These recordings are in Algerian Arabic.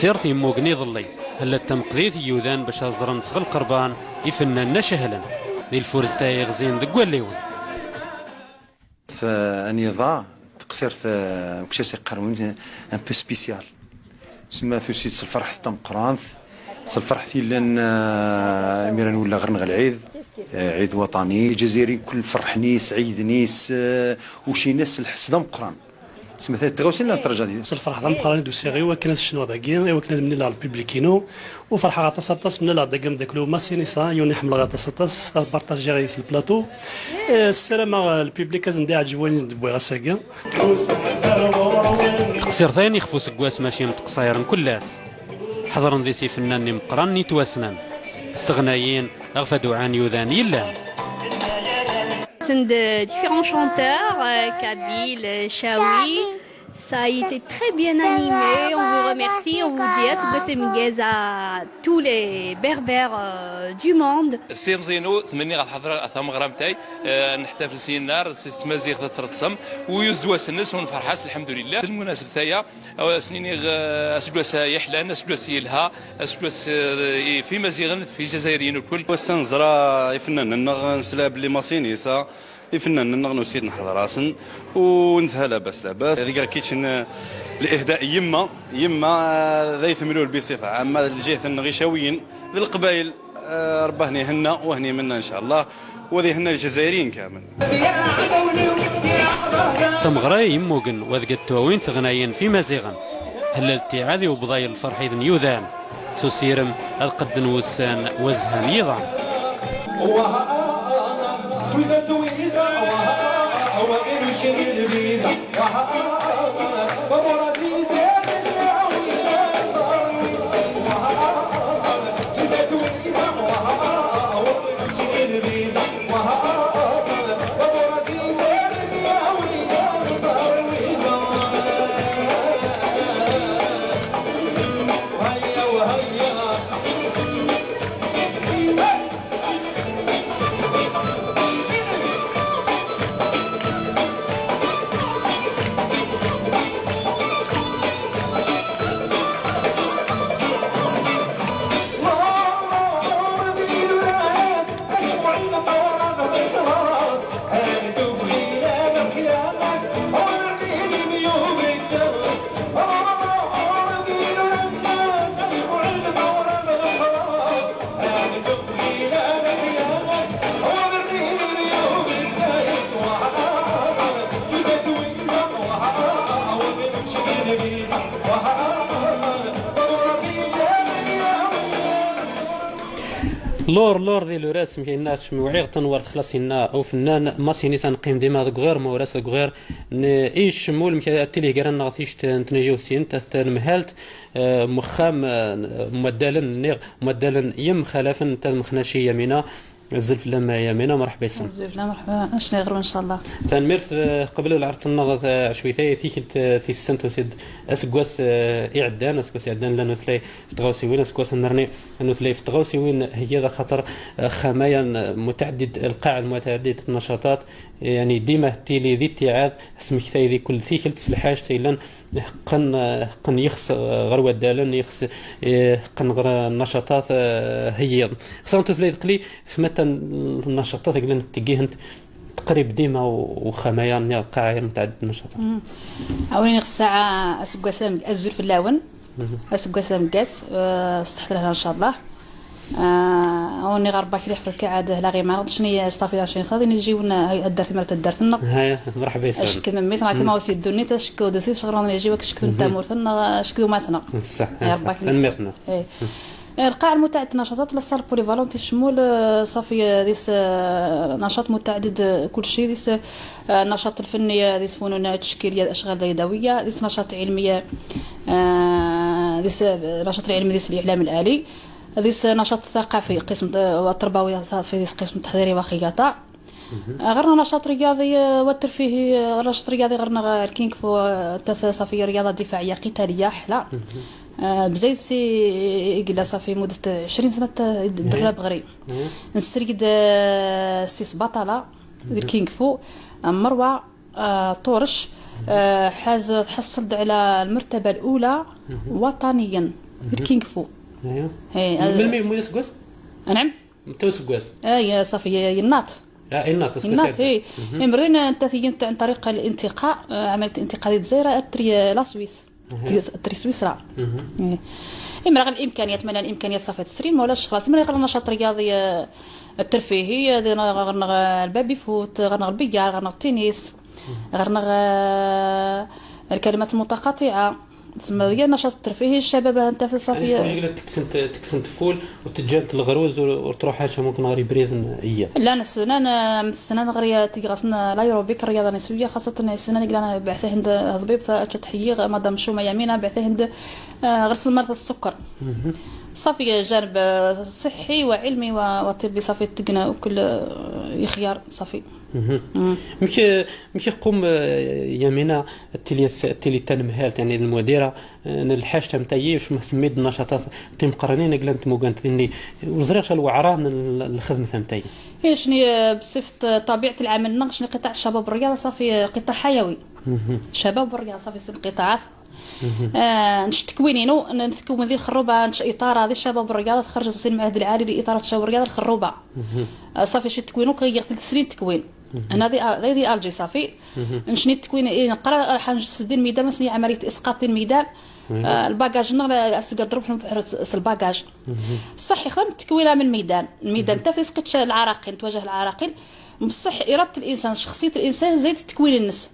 تقصير موغني ظلي هلا التمقذيث يوذان باش أزرن صغل قربان يفنان نشهلا ذي الفرز تاي غزين ذقوال ليون. أني ضاع تقصير مكشاسي قرون ان بو سبيسيال تسمى ثوسيت الفرح تمقرانث الفرح لان ميران ولا غير نغ العيد، عيد وطني جزائري كل فرحني سعيد نيس وشي ناس الحس دمقران تسمى تغوسين لا ترجع دي الفرح دمقران دو سيغي وكنا شنو داكي وكنا من لا البوبليكينو وفرحه غاطس من لا داكم داكلو ماسينيسا يوني حمل غاطس بارطاجي غيس البلاطو السلامة البوبليك ندي عجبوني ندبوي غاساكا. تقصير ثاني خفو سكواس ماشي متقصير كلاس حضرن ذي فنان مقرن يتواسنان استغنايين أغفى دعان يوذان يلان. C'est différents chanteurs, Kabyle, Chaoui. Ça a été très bien animé. On vous remercie. On vous dit à tous les berbères du monde. سير زينو ثمانية غتحضر ثم غرامتاي نحتفل سينار سمازيغ ترتسم ويزوا سنس ونفرحاس الحمد لله. المناسبة ثايا سنيني اسبلوس يحلان اسبلوس يلها اسبلوس في مزيغن في جزائريين الكل. وسنزرا يفنن نسلا بلي ماسينيسا يفنن نغنو سيد نحضر راسن ونزها لاباس لاباس هذيك كيتشن الاهداء يما يما ذا يثملول بصفة عامة الجهة الغشاويين للقبائل ربهني هنا وهني منا ان شاء الله وذي هنا الجزائريين كامل. تمغراي يموغن وذقت تواوين تغناين في مزيغن هلا التعاذي وبضايل الفرح إذن يوذان سوسيرم القدن وسان وزهان يضان. لور لور ديال الراس مكايناش موعيغ تنور خلاص او فنان ماسيني تنقيم ديما ذوك غير موراس ذوك غير ايش مول تيلي كران غاتيش تنجيو سين تنمهالت مخام مدالن نيغ مدالن يم خلافن تمخناشي يمينه الزلف لما يمينه مرحبا يسن الزلف لا مرحبا اشني غير ان شاء الله تنميرت قبل العرض النغط شويتاي تيكلت في السنت وسيد اسكواس اعدان اسكواس اعدان لانه ثلاي في تغاوسي وين اسكواس نرني انه ثلاي في تغاوسي وين هي ذا خاطر خمايا متعدد القاع المتعدد النشاطات يعني ديما تيلي ذي اتعاد سمك ذي كل ثيكلت سلحاج تيلان قن يخص غير ودالن يخص قن غير النشاطات هي خصنا تثلاي قلي فمتى النشاطات قلنا تجيهنت تقريب ديما وخمايا قاع متعدد النشاطات. أولين الساعة أسبوع الزول في اللاون أسبوع مكاس صحت لها إن شاء الله. أوني غير باك اللي حفظ كعاد لا غير ما شنو صافي شنو خاطر نجيو الدار مرت الدار هاي مرحبا يسلم شكل مميت كما وسي الدنيا تشكو دوسي شغل نجيو شكو تامورتنا شكو ماثنا صح تنميرتنا. القاع المتعدد النشاطات la salle polyvalente تشمل صافي ديس نشاط متعدد كل شيء ديس النشاط الفني ديس فنون التشكيليه الاشغال اليدوية ديس نشاط علمية ديس نشاط العلمي ديس الاعلام الالي ديس نشاط ثقافي قسم التربوي صافي ديس قسم تحضيري وخياطه غير نشاط رياضي والترفيهي نشاط رياضي غير الكينغ فو صافي رياضة دفاعية قتالية حلا بزايد سي قلا صافي مدة 20 سنة دراب غري نسرقد سيس بطلة ديال كينغ فو مروة طورش حاز تحصلت على المرتبة الأولى وطنيا. الكينغ فو. ايوا من مو سكواس؟ نعم متى سكواس؟ اي صافي يناط. يناط يناط اي مرينا انت عن طريق الانتقاء، عملت انتقاء الجزائر تري la Suisse تري سويسرا. إمرا غير الامكانيات مثلا الامكانيات صافي تسرين ولاش خلاص. مرا غير النشاط الرياضي الترفيهي غير ال baby-foot، غير البيار، غير التنس، غير الكلمات المتقاطعه، تسمى هي النشاط الترفيهي الشباب انت في الصافي. يعني تكسنت فول وتجانت الغروز وتروح هادشي ممكن غير بريز هي. لا انا السنة غير تيغاسنا لايروبيك الرياضة النسوية، خاصة السنة اللي انا بعثه عند طبيب تحيي مدام شومه يمينه بعثه عند غرس مرض السكر. صافي جانب صحي وعلمي وطبي صافي تقنا وكل يخيار صافي. مش قوم يمينة التلي تنمهالت يعني المديرة الحاج تمتايي وش سميت النشاطات تيمقرنين قلنت موغانت اني وزريش الوعران الخدمة تمتاي. شني بصفة طبيعة العمل نغشني قطاع الشباب والرياضة صافي قطاع حيوي. الشباب والرياضة صافي سن قطاعات. نش تكوينينو نتكون ذي الخروبه نش اطار هذه الشباب والرياضة تخرج سن المعهد العالي لاطارات الشباب والرياضة الخروبه. صافي شي تكوينو كيغ 3 سنين تكوين. انا ذي الجي صافي نشني التكوين نقرا راح نسدي الميدان نسني عملية اسقاط الميدان. ال bagage نغ ضرب ال bagage صح يخدم التكوين من الميدان. الميدان حتى في سقط العراقيل تواجه العراقيل بصح اراده الانسان شخصية الانسان زايد التكوين النس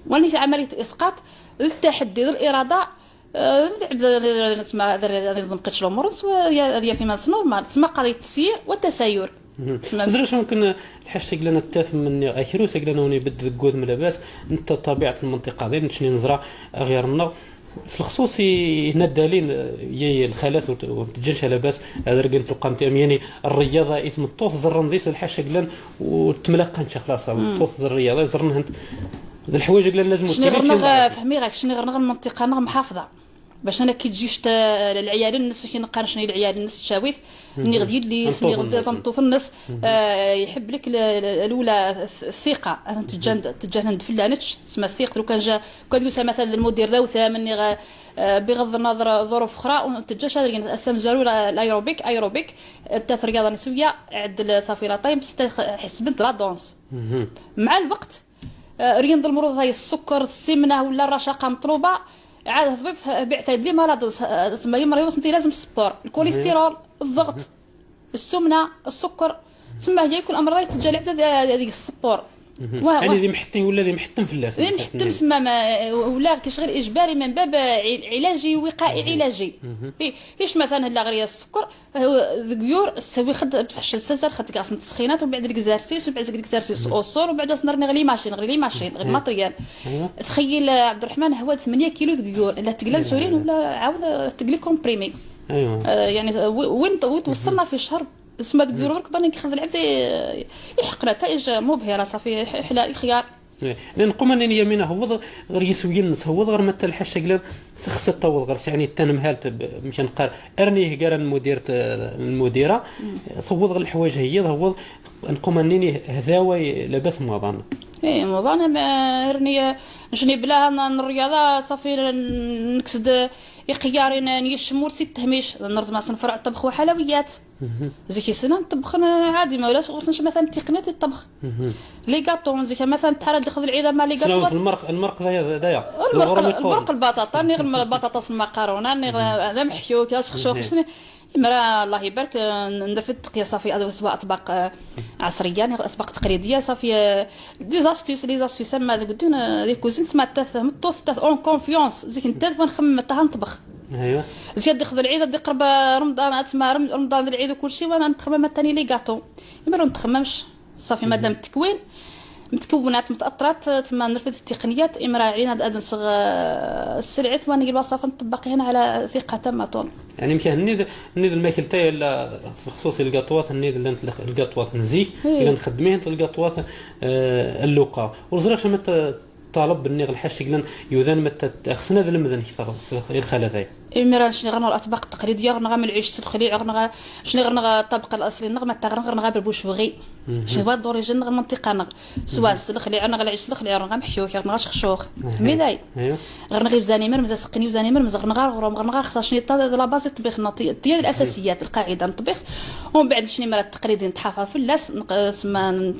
وليس عملية اسقاط التحدي الارادة نسمع نبقيتش الامور هذه فيما normal تسمى قضية التسيير والتساير. زرا ممكن الحاج تقلنا التاف من اخروس قلنا وني بد قود من لاباس انت طبيعة المنطقة ذي نشني نزرع غير النار في الخصوص هنا الدليل يي الخالات وتجنش لاباس هذا رقنت تلقى يعني الرياضة اسم الطوف زرن ديس الحاج قلن وتملقنش خلاص الطوف الرياضة زرن الحوايج قلن لازم شني غير فهمي غاك شني غير المنطقة نغ محافظة باش انا كي تجيش العيال الناس كي نقارن شنو العيال الناس تشاويث ملي غادي يلي ملي غادي تمطوط الناس يحب لك الاولى الثقة تجند فلانتش تسمى الثقة. لو كان جا كان يوسع مثلا المدير ذو مني بغض النظر ظروف اخرى تجاش هذا السمزارو الايروبيك ايروبيك تاع الرياضة النسوية عدل صافي لا طايم حسبت la danse. مع الوقت ريند المرض هاي السكر السمنة ولا الرشاقه مطلوبه عاد الطبيب بعث لي مرض تسمى مريض انت لازم ال sport الكوليسترول الضغط السمنة السكر تسمى هي كل امراض تجي على هذيك ال sport. يعني ذي محتم ولا ذي محتم في اللاس ذي محتم تسمى ولا كيشغل اجباري من باب علاجي وقائي علاجي. ليش مثلا لا غير السكر ذكيور سوي خد بصح السلسل خد كاع التسخينات ومن بعد l'exercice ومن بعد l'exercice au sol ومن بعد نرني غير les machines غير les machines غير ال matériel. تخيل عبد الرحمن هو 8 كيلو ذكيور لا تقلى سورين ولا عاود تقلي comprimé. يعني وين توصلنا في الشهر تسمى ذكيور برك بان يخذ العبد يحق نتائج مبهرة صافي حلا خيار. لان نقوم انني يمينه هو غير يسوي النص هو غير ما تلحش قلب تخص الطول غير يعني التنمهالت مشان نقار ارني قال المدير المديرة ثوض غير الحوايج هي هو نقوم انني هذاوي لاباس موضعنا. اي موضعنا ما ارني شني بلا الرياضة صافي نكسد يقيارين نيشمور سي التهميش نرد مع صنفرع الطبخ وحلويات زيكي سنة نطبخ عادي ما ولاش غرسنش مثلا تقنيات الطبخ les gâteaux زيكا مثلا تحرد خذ العيده مع les gâteaux المرق المرق دايا المرق البطاطا نيغ البطاطا المقارونه نيغ هذا محيوك شخشوخ شنو مرا الله يبارك ندير في التقيه صافي سواء اطباق عصرية نيغ اطباق تقليدية صافي des astuces les astuces ما قلت les cuisines تسمى تفهم الطوف en confiance زيك انت نخمم حتى نطبخ. ايوا زيد ياخذ العيد يقرب رمضان تما رمضان العيد وكل شيء وانا نتخمم ثاني les gâteaux ما نتخممش صافي مادام التكوين متكونات متاطرات تما نرفد التقنيات امرا علينا نصغ السلعة وانا الوصفة نطبق هنا على ثقة تامة طول. يعني مكان نيد الماكل تاعي خصوصي الكاطوات نيد الكاطوات نزيك الا نخدميه الكاطوات اللقاء وزراش ما طالب بالنيغ الحاج تقلن يوذان متى خصنا ذا المذن كثر الخالة إمران شني غنغ الأطباق التقليدية غنغ من العيش الخليع غنغ شني غنغ الطبق الأصلي نغ ما تغنغ غنغ بربوش فغي شني هو d'origine نغ المنطقة نغ سواء الخليع نغ العيش الخليع غنغ محشوك غنغ شخشوخ ميداي غنغ بزاني مر مزا سقني وزاني مر مزا غنغ غروم غنغ خصها شني la base الطبيخ ديال الأساسيات القاعدة نطبخ ومن بعد شني مرة التقليدي نتحافظ فلاس تسمى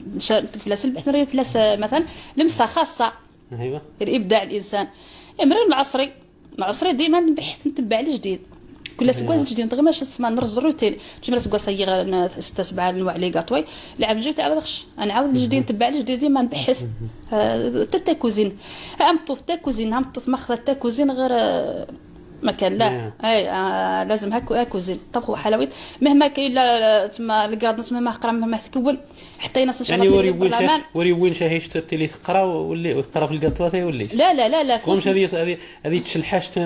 فلاس البحث نري فلاس مثلا لمسة خاصة ايوا الإبداع الإنسان إمران العصري العصري ديما نبحث نتبع الجديد كل سكواز الجديد غير ماشي تسمى نرز روتين تجي سكواز هي 6 7 انواع les gâteaux العام الجاي تعاود خش نعاود الجديد نتبع الجديد ديما نبحث تا cuisine امطوف تا cuisine امطوف ماخذ تا cuisine غير ما كان لا اي لازم هاكو cuisine طبخ وحلويات مهما كاين تما ال grade مهما قرا مهما تكون حتى ينص ان شاء الله يعني وري وين شاهيش تلي تقرا واللي تقرا في الكاطوات وليش لا لا لا لا كونش هذه هذه تشلحاش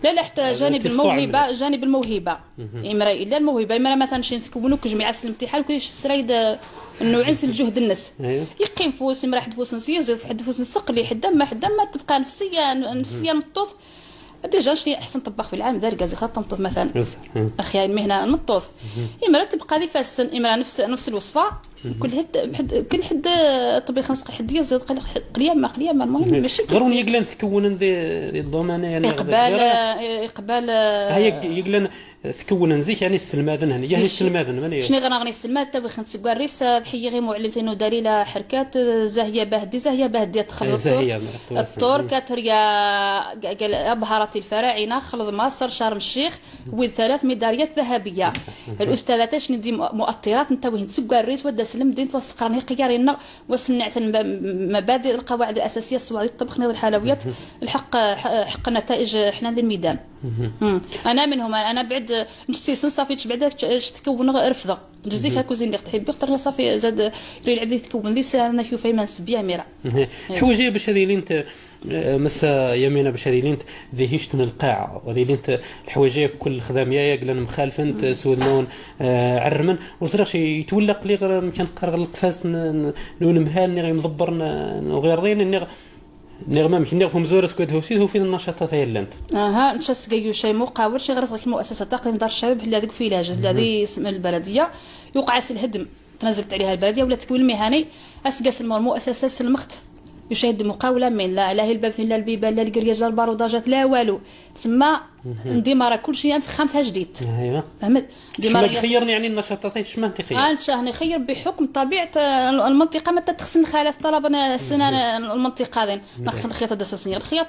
لا لا حتى جانب الموهبة جانب الموهبة امرا الا الموهبة امرا مثلا شي نتكونوا كجميع الامتحان كلش السرايد النوعين الجهد النس يقيم فوس امرا حد فوس نسيز حد فوس نسقلي حدا ما حدا ما تبقى نفسيا نفسيا مطوف déjà شنو احسن طباخ في العالم دار كازي خاطر مطوف مثلا اخي المهنة المطوف امرا تبقى لي فاس امرا نفس الوصفة كل حد كل حد طبيخ نسق حد يزيد قليه ما قليه ما المهم ماشي ضروري يقلن تكون دي ال domaine يعني اقبال اقبال هي يقلن تكون نزيك يعني السلماذن هنا يعني السلماذن ماني شنو غنغني السلماذ تا بخ نتسكوا الريس حي غير معلمتين ودليله حركات زاهيه بهدي زاهيه بهدي تخلط الطور كاتريا قال ابهرت الفراعنة خلط مصر شرم الشيخ وين 3 ميداليات ذهبية الاستاذات شنو دي مؤطرات نتا وين تسكوا الريس ودا سلم دين توسقرني قيارنا وصنعت مبادئ القواعد الاساسية سواء الطبخ نظ الحلويات الحق حق النتائج حنا الميدان انا منهم انا بعد نسيسن صافي بعدا تكون رفضه نجزيك cuisine اللي تحبي اختار صافي زاد العبد يتكون لي انا شوفي ما نسبيا ميرا حوايج باش هذه اللي انت مسا يمينه باش هذه اللي انت ذهيشت من القاعة وهذه اللي انت الحوايج كل خداميه قلنا مخالفنت سودنون عرمن وزرق يتولق لي غير كنقرا القفاز نون مهال ني مضبر وغير ضين نغ ما مشي نغ زورة كود هوسيد هو فين النشاطات هي اللي انت اها مشى سكايو شي مقاول شي غير المؤسسة تقديم دار الشباب اللي هذيك فيلاج الذي اسم البلدية يوقع الهدم تنزلت عليها البلدية ولا تكوين المهني اسقاس المؤسسة سلمخت يشاهد المقاوله من لا لا هي الباب لا البيبان لا الكرياج لا الباروداجات لا والو تسمى نديمارا كلشي في خامتها جديد. ايوا فهمت ديمارا خيرني يعني النشاطات شما انت خير انا نخير بحكم طبيعة المنطقة ما تخصن الخالات طلبنا السنة المنطقة هذه نخصن الخياطة الاساسية الخياط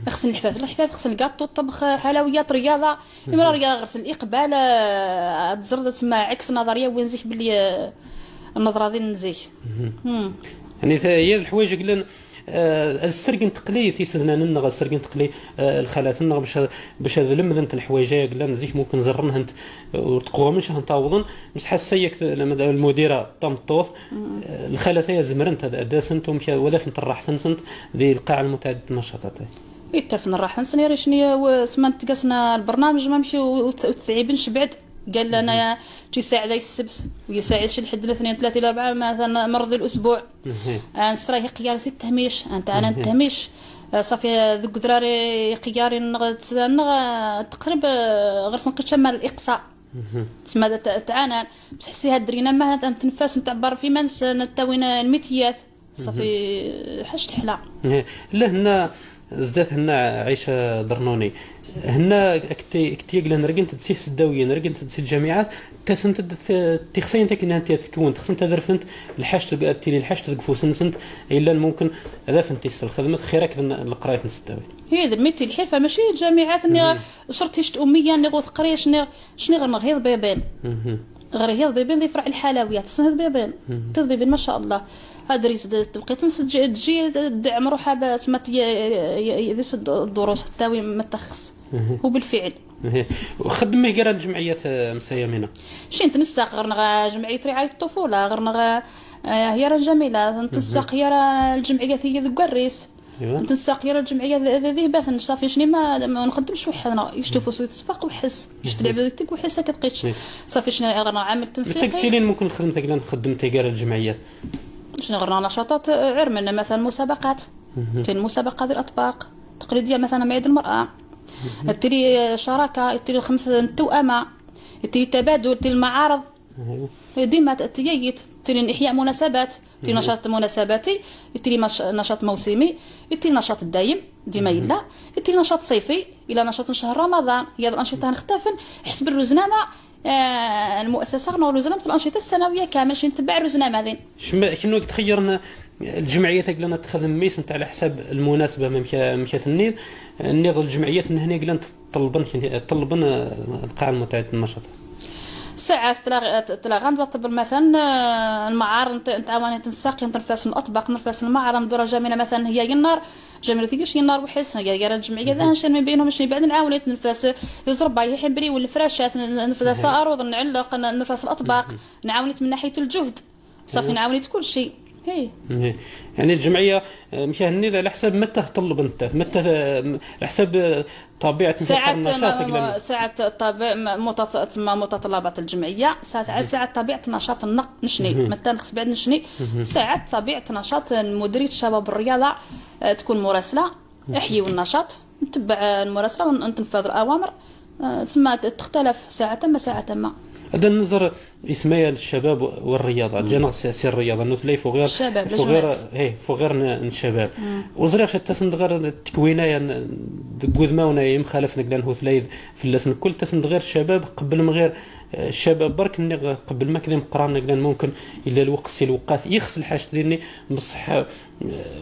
خصن الحفاف الحفاف خصن الكاطو الطبخ حلويات رياضة المرا رياضة غسل الاقبال تزرد تسمى عكس النظرية وين زيك باللي النظرة ديال نزيك. يعني هي الحوايج قلنا السرقن تقلي في سدنا نغ السرقن تقلي الخالات نغ باش هذا لمذنت الحوايج قلنا زيك ممكن زرنهنت وتقوى منش هنتعوضن مسح السيك المديرة طمطوث الخالات هي زمرنت هذا داسنت ولا فنت الراحة سنت ذي القاعة المتعددة النشاطات يتفن الراحة نسني شنو سمان تقاسنا البرنامج ما مشي وتعيبنش بعد قال لنا تيساعد السبت ويساعد شي الحد الاثنين ثلاثة الى اربعة مثلا مرضي الاسبوع نسراه قيار سي التهميش انت انا التهميش صافي ذوك دراري قياري نغ تقريبا غير سنقيت شمال الاقصاء تسمى تعانى بصح سي هاد درينا ما تنفاس نتعبر في منس نتاوين الميتيات صافي حاجة الحلا. لا هنا زدات هنا عيشه درنوني هنا كتي قلنا رقنت تسيه السداويين رقنت تسي الجامعات تسنت تخصين تكن انت تكون تخصن تدرسنت الحاج تلي الحاج تقفو سنت الا ممكن هذا فنتي الخدمة خيرك القراية في السداوي هي الميتي الحرفة ماشي الجامعات اني شرطيش امية ني غوث قريش ني شني غير غير بيبان غير هي بيبان ذي فرع الحلويات سن بيبان تضبيبان ما شاء الله هاد ريس تبقي تنسى تجي تدعم روحها تما يدس الدروس تاوي ما تخص وبالفعل. وخدمي كرا الجمعيات مسيامينه شي نتنسق غير نغا جمعية رعاية الطفولة غير نغا هي راه جميلة نتنسق هي راه الجمعية هي ذوك الريس نتنسق هي راه الجمعية ذي باث صافي شني ما نخدمش وحدنا يشتفوا سويت صفاق وحس يشتلعب ذيك وحس كتقيتش صافي شنو غير عامل تنسيقي تكتيلين ممكن خدمتك لا نخدم تيكار الجمعيات شنو غير نشاطات عرمنا مثلا مسابقات، كاين مسابقة ديال الاطباق تقليدية مثلا مع عيد المراة، تري شراكة، تري الخمس التوأمه، تري تبادل، تري المعارض، ديما تييت، تري احياء مناسبات، تري نشاط مناسباتي، تري نشاط موسمي، تري نشاط الدايم ديما يلا، تري نشاط صيفي الى نشاط شهر رمضان. هي الانشطة نختفن حسب الرزنامه المؤسسة غنور رزنامه الانشطة السنوية كامل شي نتبع الرزنامه ذين. شنو تخيرنا الجمعيات قلنا تخدم ميس نتاع على حساب المناسبة مشات النيل النيض الجمعيات من هنا قلنا تطلبن القاعة المتعددة النشاط. ساعات تلاغان طبل مثلا المعارض نتعاون تنساقي نرفاس الاطباق نرفاس المعارض ندورا جميلة مثلا هي ينار جميلة تيقش ينار وحس هي قال الجمعية ذا نشان من بينهم شني بعد نعاون نرفاس زربا يحبري والفراشات نرفاس اروض نعلق نرفاس الاطباق نعاونت من ناحية الجهد صافي نعاونت كل شيء. يعني الجمعية مشى هني على حساب متى تطلب انت متى على حساب طبيعة النشاط. ساعة طبيعة متطلبات الجمعية ساعة طبيعة نشاط النق نشني متى نخص بعد نشني ساعة طبيعة نشاط مديرية الشباب الرياضة تكون مراسله احيوا النشاط نتبع المراسله وننفذ الاوامر تسمى تختلف ساعة ما ساعة ما. هذا النظر اسمايا للشباب والرياضة جانا سير الرياضة انه تلاي فوغير فوغير ايه فوغير الشباب وزريغ تسند غير التكوينه قدماونا يمخالف نقلان هو تلاي في اللسن الكل تسند غير الشباب قبل من غير الشباب برك قبل ما كذا مقران نقلان ممكن الا الوقت سي الوقات يخص الحاجة ديالني بصح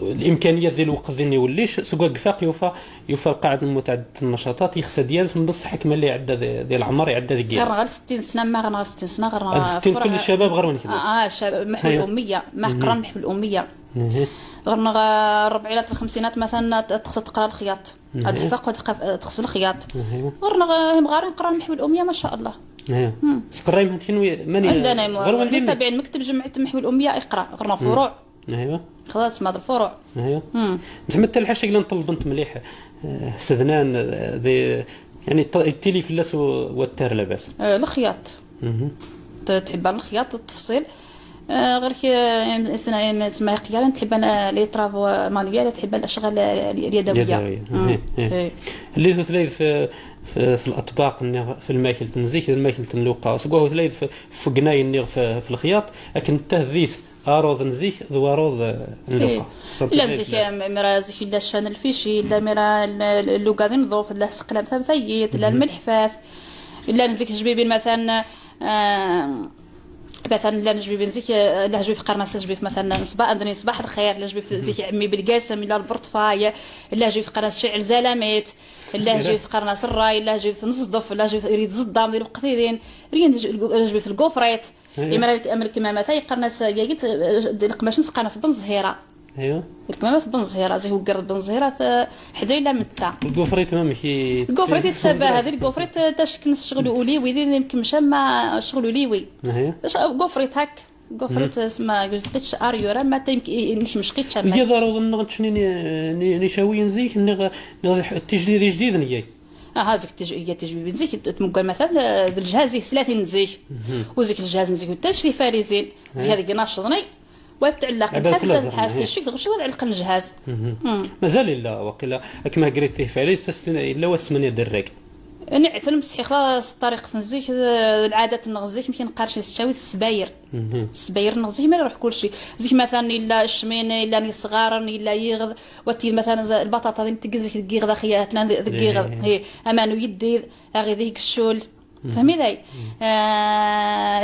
الامكانيات ديال الوقت ديالني وليش سوا كفاق يوفا القاعدة المتعددة النشاطات يخص ديال بصح كما اللي عندها ديال العمر عندها ديال غير 60 سنة ما غير 60 سنة غير 60 كل الشباب غير وين كذا الشباب محو الامية ما قران محو الامية غير الربعينات الخمسينات مثلا تخص تقرا الخياط الفاق تخص الخياط غير غير نقرا محو الامية ما شاء الله. سقراي مهتين ماني لا انا غير تابعين مكتب جمعية محو الامية اقرا غير فروع. ايوا خلاص ما الفروع. ايوا زعما حتى الحاجة اللي نطلب انت مليح سدنان ذي يعني التلي فلاس والتار لاباس. الخياط تحب الخياط التفصيل غير كي تسمى قيال تحب les travaux manuels تحب الاشغال اليدوية. اللي تلاقي في الاطباق في الماكل تنزيك الماكل تنلوقا سكوا تلاقي في قناين في الخياط لكن التهذيس اروض نزيك ذو اروض نلوقا. لا نزيك مرا زيك لا شان الفيشي لا مرا اللوقا ذي نظوف لا سقلام ثيت لا الملحفاث لا نزيك جبيبين مثلا مثلا لا نجبي زيك لا جبي في قرناس جبي في مثلا صباح عندني صباح الخير لا جبي في زيك عمي بالقاسم لا البرطفايه لا جبي في قرناس شعر زلاميت لا جبي في قرناس الراي لا جبي في نصدف لا جبي في ريد زدام ديال القثيرين ريد جبي في الكوفريت إما الكمامة تاي قرناس ياقيت القماش نس قرناس بن زهيره. ايوا الكمامة بن زهيره زي هو قرد بن زهيره حدا الا متا الكوفريت ما ماشي الكوفريت يتشابه هذه الكوفريت تاش شغل اوليوي اللي يمكن مشى ما شغل اوليوي. كوفريت هاك كوفريت اسمها لقيتش اريورا ما يمكن مش مشقيتش ما هي ضروري نغتشني نشاوي نزيك التجديد جديد نياي. هذيك هي تجبيب نزيك تمقل مثلا الجهاز 30 نزيك وزيك الجهاز نزيك وتشري فارزين زي هذيك ناشطني وتعلق بحال الحاسي شي تغشي وتعلق الجهاز. مازال الا وقيلا كما قريت فاريز الا واس 8 دراك نعث نمسحي خلاص طريقة نزيك العادات نغزيك يمكن نقارش نشاوي السباير السباير نغزيك ما يروح كلشي زيك مثلا الا الشمين الا ني صغار الا يغض وتي مثلا البطاطا ذي تقزيك دقيغ خياتنا دقيغ هي امانو يدي اغي ذيك الشول فهمي ذاي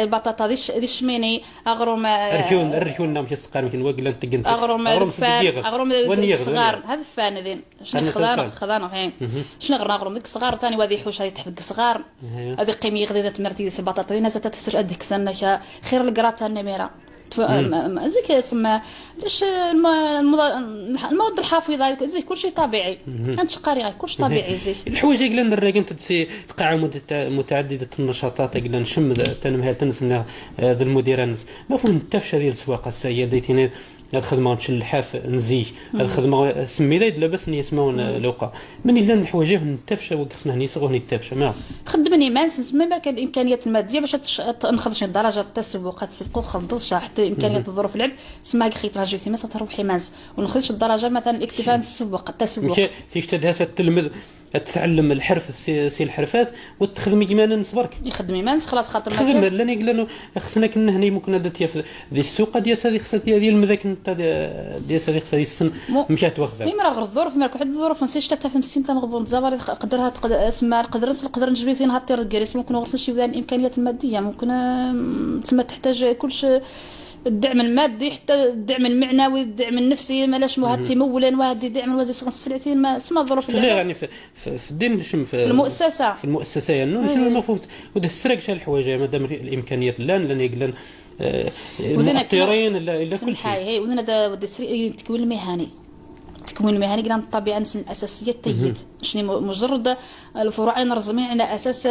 البطاطا ذي الشميني اغروم الركون نعم كيستقر يمكن واقلا تقنت اغروم اغروم الصغار هذا الفان ذين شنو خضار خضار هي شنو غير اغروم ديك الصغار ثاني وهذه حوش هذه تحت الصغار هذه قيمي غدي تمرتي البطاطا ذي نزلت تسرج اديك سنة خير الكراتا النميره زيك تسمى علاش المواد الحافظة زيك كلشي طبيعي انت قاري كلشي طبيعي زيك الحوايج قلنا الراكن تدسي القاعة متعددة النشاطات قلنا نشم تنمهل تنس ذا المدير نس ما فهم التفشه ديال السواقة السيدة ديتيني الخدمة نشلحاف نزيك الخدمة سميلا لاباس يسمون لوقا من الا الحوايج نتفشى وخصنا نيسغ نتفشى ما خدمني ما نسمي ما كان الامكانيات المادية باش نخرج درجه التسوق تسبقوا خلصش حتى امكانيات الظروف العبد تسمى خيط راجل في مصر تروحي مانس ونخرج الدرجة مثلا الاكتفاء التسوق التسوق تيش تلمذ تتعلم الحرف سي الحرفات وتخدمي كيما نصبرك يخدمي مانس خلاص خاطر تخدم لاني قلنا خصنا كنا هنا ممكن درت في السوق ديال هذه خصها ديال المذاك ديال هذه خصها السن مشات واخذه مي راه غير الظروف ما واحد الظروف نسيت حتى في مسيم تاع مغبون تزابر قدرها تما نقدر نجبي فين هاد الكريس ممكن غرس شي الامكانيات المادية ممكن تما تحتاج كلش الدعم المادي حتى الدعم المعنوي الدعم النفسي مالاش وهاد تيمولا وهاد دعم الوزير السلعتين ما سما الظروف لا يعني في الدين في المؤسسة في المؤسسة يعني شنو المفروض وده السرق شال الحوايج مادام الامكانيات لا لان يقلن المؤطرين الا كل شيء هي ودنا التكوين المهني التكوين المهني قلنا الطبيعة الاساسية تيد شنو مجرد الفروع نرزمين على اساس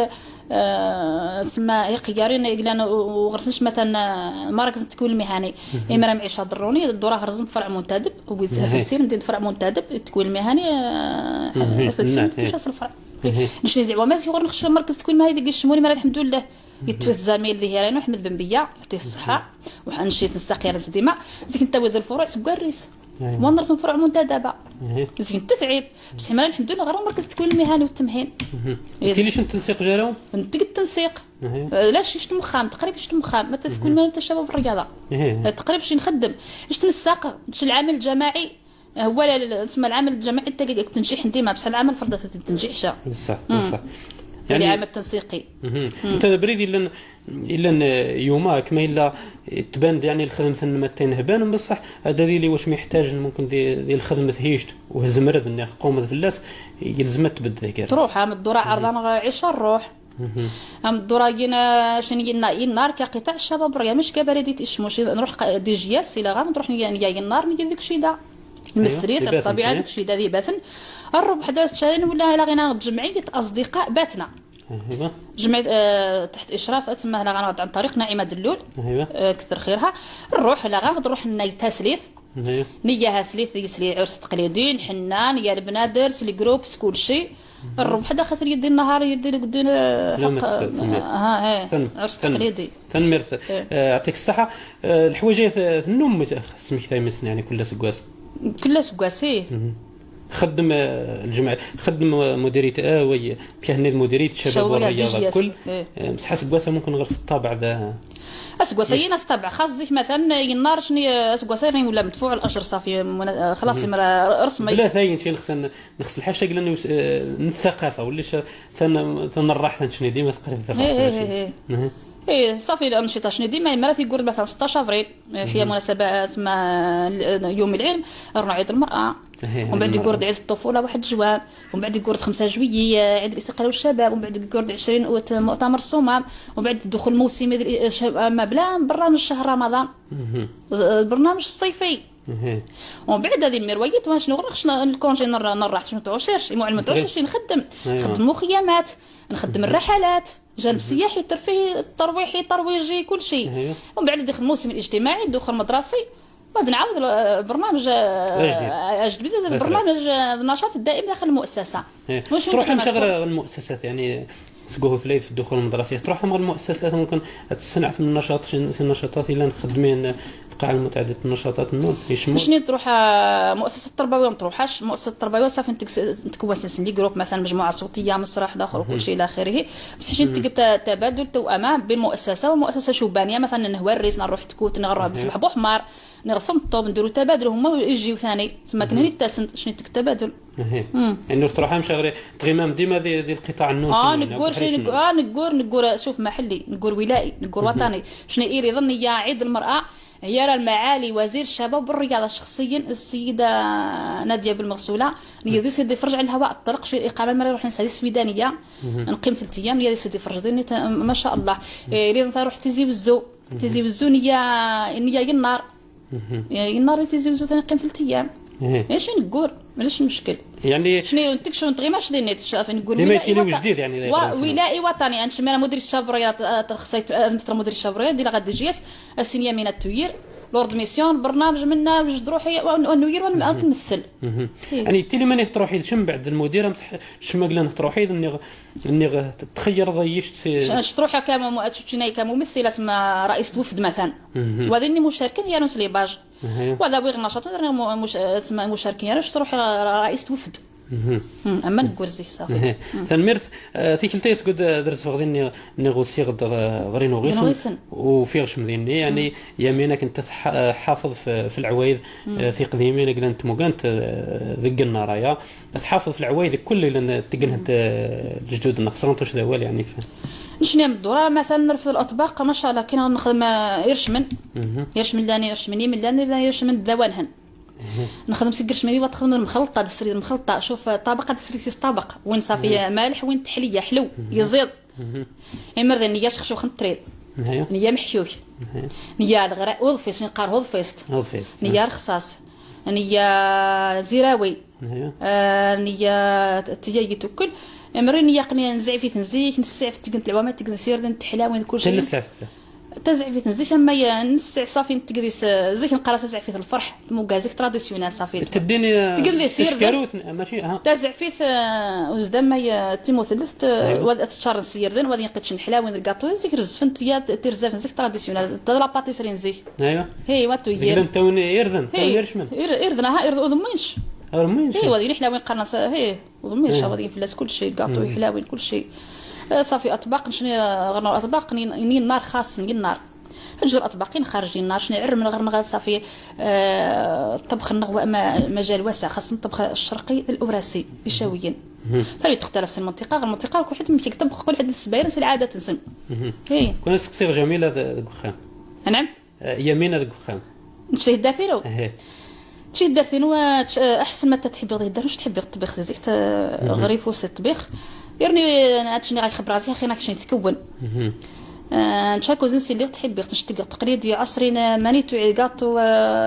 تسمى قيارين قلنا وغرسنش مثلا مراكز التكوين المهني إمرا معيشة ضروني الدورة رزم فرع منتدب وتسير مدينة فرع منتدب التكوين المهني تشاس الفرع نشني زعما ما غير نخش مركز التكوين المهني ديك الشمولي مرا الحمد لله يتفت زميل اللي هي احمد بن بيه يعطيه الصحة وحنشيت نستقي ديما زيك انت ود الفروع سكوا الريس ونرسم فرع منتدبه زين تتعب بصح ما الحمد لله غير مركز التكوين المهني والتمهين انت ليش التنسيق جاراو انت التنسيق علاش شت مخام تقريبا شت مخام ما تكون ما انت الشباب الرياضة تقريبا شي نخدم شت نساق العمل الجماعي هو تسمى العمل الجماعي تنجح ديما بصح العمل الفردي تنجحش بصح بصح يعني العمل التنسيقي انت بريدي الا يوما كما الا تبان يعني الخدمة ما تنهبان بصح هذا اللي واش محتاج ممكن ديال الخدمة هيشت وهزمرد ان قوم فلاس يلزم تبدل كاع تروح عام الدورة عرضان عيشه الروح ام الدورة جينا شنو النار كقطاع الشباب الرياضي مش كبلديه اشموش نروح دي جياس الى غا نروح نيا النار نيا ديك الشيء دا المسريت الطبيعة ديك الشيء دا باثن الربح دا شهرين ولا الا غينا جمعية اصدقاء باتنا ايوا جمعية تحت اشراف تسمى هنا غنغد عن طريق نعيمه دلول ايوا كثر خيرها نروح لا غنروح نروح تاسليث ايوا نياها سليث يسلي عرس تقليدي حنان يا البنادر les groupes كلشي الربح دا خاطر يدي النهار يدي قدين ها ها عرس تقليدي تنمرت يعطيك الصحة الحوايج النوم سميتها يمسن يعني كل سكواس كل سكواس ايه خدم الجمعية خدم مديرية وي كهني مديرية الشباب والرياضة الكل بصح سكواسه ممكن غير الطابع ذا اسكواسه هي ناس طابع خاص زيك مثلا ينار شني اسكواسه ولا مدفوع الاجر صافي خلاص رسمي لا ثاين شي نخص نخص الحاجة قلنا الثقافة ولا تنراح تنشني ديما تقريبا الثقافة ايه صافي الانشطة شنو ديما مرات يقول مثلا 16 افريل هي مناسبة تسمى يوم العلم رنا عيد المراة ومن بعد يقول عيد الطفولة 1 جوان ومن بعد يقول 5 جويي عيد الاستقلال والشباب ومن بعد يقول 20 اوت مؤتمر الصومام ومن بعد الدخول الموسمي ما بلا برنامج شهر رمضان البرنامج الصيفي ومن بعد هذه المرويات واش نغرقش ال congé نراح شنو تعوشرش المعلم تعوشرش نخدم نخدم مخيمات نخدم الرحلات جانب سياحي ترفيهي ترويحي ترويجي كل شيء ومن بعد دخل الموسم الاجتماعي الدخول المدرسي بعد نعاود البرنامج جديد البرنامج النشاط الدائم داخل المؤسسة تروح مش غير المؤسسات يعني سكوه ثلاث في الدخول المدرسي تروح غير المؤسسات ممكن تصنع في النشاط النشاطات الا نخدمين القاعة المتعددة النشاطات النون يشمل شنو تروح مؤسسة التربوية ما تروحش مؤسسة التربوية صافي تكون les groupes مثلا مجموعة صوتية مسرح الاخر وكل شيء الى اخره بصح شنو تبادل توأمه بين مؤسسة ومؤسسة شبانيه مثلا نهوريس نروح تكوت نروح بصبح بوحمار نرسم الطوب نديرو تبادل هما يجيو ثاني تسمى كنا تاسنت شنو التبادل يعني تروح مش غير تغيمام ديما ديال القطاع النون نقول شنو نقول شوف محلي نقول ولائي نقول وطني شنو إيري ظني يا عيد المرأة هي راه المعالي وزير الشباب والرياضة شخصيا السيدة ناديه بالمغسوله اللي سيدي فرج على الهواء الطلق شي الاقامة ما نروح نسالي السويدانيه نقيم 3 ايام اللي سيدي فرج ما شاء الله اللي نروح تيزي وزو تيزي وزو نيه ينار ينار تيزي وزو ثاني نقيم 3 ايام ايش نقول علاش المشكل يعني شنو انت شنو تغيما شنو نقول ولائي جديد يعني ولائي وطني انا مدير الشباب الرياضة خصيت مثل مدير الشباب الرياضي ديال غادي جياس السينيا من التوير l'ordre de mission برنامج منا وجد روحي وانه يروى تمثل. يعني تيلي ماني تروحي شم بعد المديرة مسح شما قلنا تروحي اني تخير ضيشت تروحي كممثله اسمها رئيسة وفد مثلا وهذا مشاركين ديالو les pages وهذا بغي النشاط تسمى مشاركين يعني تروحي رئيسة وفد اما نكورزي صافي. ثنميرث تيكلتيس قد درس غادي نيغوسي غد غرينو غيسن وفي غش مديني يعني يمينك انت حافظ في العوايد في قديمين قلنا انت موغانت ذق النارايا تحافظ في العوايد كل اللي تقنها الجدود النقصان واش ذوال يعني نشني الدورة مثلا نرفض الاطباق ما شاء الله كي نخدم يرشمن يرشمن لاني يرشمني من لاني يرشمن الذوانهن نخدم سكر شمالي وتخدم المخلطه السرير المخلطه شوف طبقه السرير طبق وين صافي مالح وين تحلية حلو يزيد اما نيا شخشوخ نتريد نيا محشوش نيا الغراء وضفيس نقار وضفيست نيا رخصاص نيا زيراوي نيا تيايت وكل امري نيا قني نزعي في تنزيك نسعف تقنت العوامات تقن سير نتحلاوين كل شيء تزعفي تنزيش اما نسع صافي نتقريس زيك نقرا تزعفي الفرح موكا زيك traditionnel صافي تديني تقلي سير ماشي ها تزعفي وزدا ما تيمو ثلث تشار نسير وغادي نقيتش نحلاوين الكاطو زيك رزفنت يا ترزاف زيك traditionnel la pâtisserie نزيك ايوا هي واتو هي تون يرذن يرشمن يرذن ها يرذن وضمينش ضمينش ايوا غادي حلاوين قرناس هي وضمينش غادي فلاس كل شيء كاطو حلاوين كل شيء صافي اطباق شنو غير الاطباق ني النار خاص ني النار هجر اطباقين خارجين النار شنو عر من غير نغ صافي الطبخ النغوة مجال واسع خاص الطبخ الشرقي الاوراسي الشاويين ثاني تختلف المنطقة غير المنطقة كل واحد مشي يطبخ كل واحد السباير العادة تنسم هي كنا سقسي جميلة ذوك نعم يمينه ذوك خام نشتي دافيرو تشي دافيرو احسن ما تحبي غير دار واش تحبي الطبيخ زيك غريف وسط الطبيخ يرني هادشي غيخبر راسي اخي انا كشني تكون نشاكو زين سي اللي تحبي تشتق تقليدي عصري ماني توعي كاطو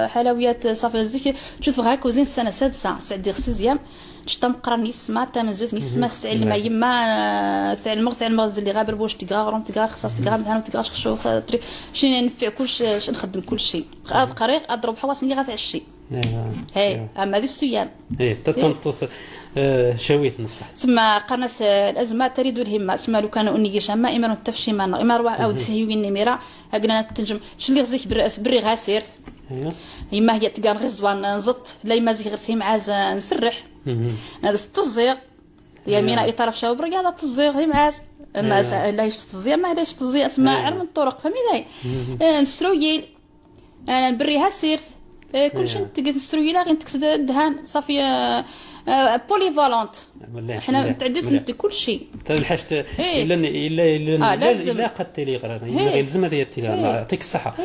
حلويات صافي زيك تشوف غا كوزين السنة السادسة سعدي سيزيام شتا مقرا نيسما تا مزوت نيسما السعلمه يما تعلم اللي غابر بوش تقرا غرام تقرا خصاص تقرا مثلا تقرا شخشوخ شنو نفع كلش نخدم كلشي غاد قريق اضرب حواس ني غتعشي هي اما هذه السيام ايه تطنطس شويت نصح تسمى قناص الازمة تريد الهمه تسمى لو كان اني اما اما نتفشي ما اما روح او تسهيو النميره هكذا تنجم شلي غزيك بري غاسير اما هي تلقى غير زوان نزط لا يما زي غير معاز نسرح هذا تزيغ يمينة اي طرف شاوب رياضة تزيغ هي معاز الناس لا يشتزيغ ما لا يشتزيغ تسمى علم الطرق فهمي ذاي نسرويل بريها سيرت كلشي نستروي لا غير تكسد الدهان صافي polyvalente حنا تعددت كل شيء الحاجة الا الا الا الا قد تلي غير يلزم هذه التلي الله يعطيك الصحة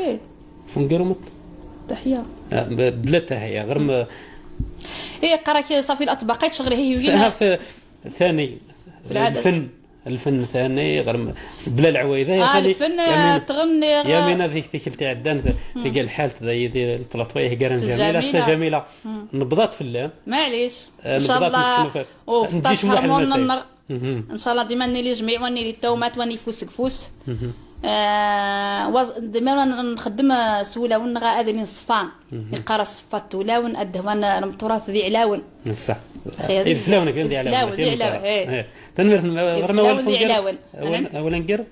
فنقرو مت تحية بلا تحية غير ايه قرا صافي الاطباق تشغلي هي ثاني الفن الفن ثاني غير بلا العوايده الفن تغني يا مينا ذيك ذيك تاع عدان ذيك الحال ذي البلاطويه كارن جميلة سا جميلة نبضات في اللام معليش ان شاء الله نجيش واحد ان شاء الله ديما نيلي جميع ونيلي التومات وني فوس كفوس ديما نخدم سولاون غا اذني صفان يقرا الصفات تولاون الدهوان المطورات ذي علاون صح الفلاون كان ذي علاون ذي علاون تنمر غير ما ذي علاون اولا نقر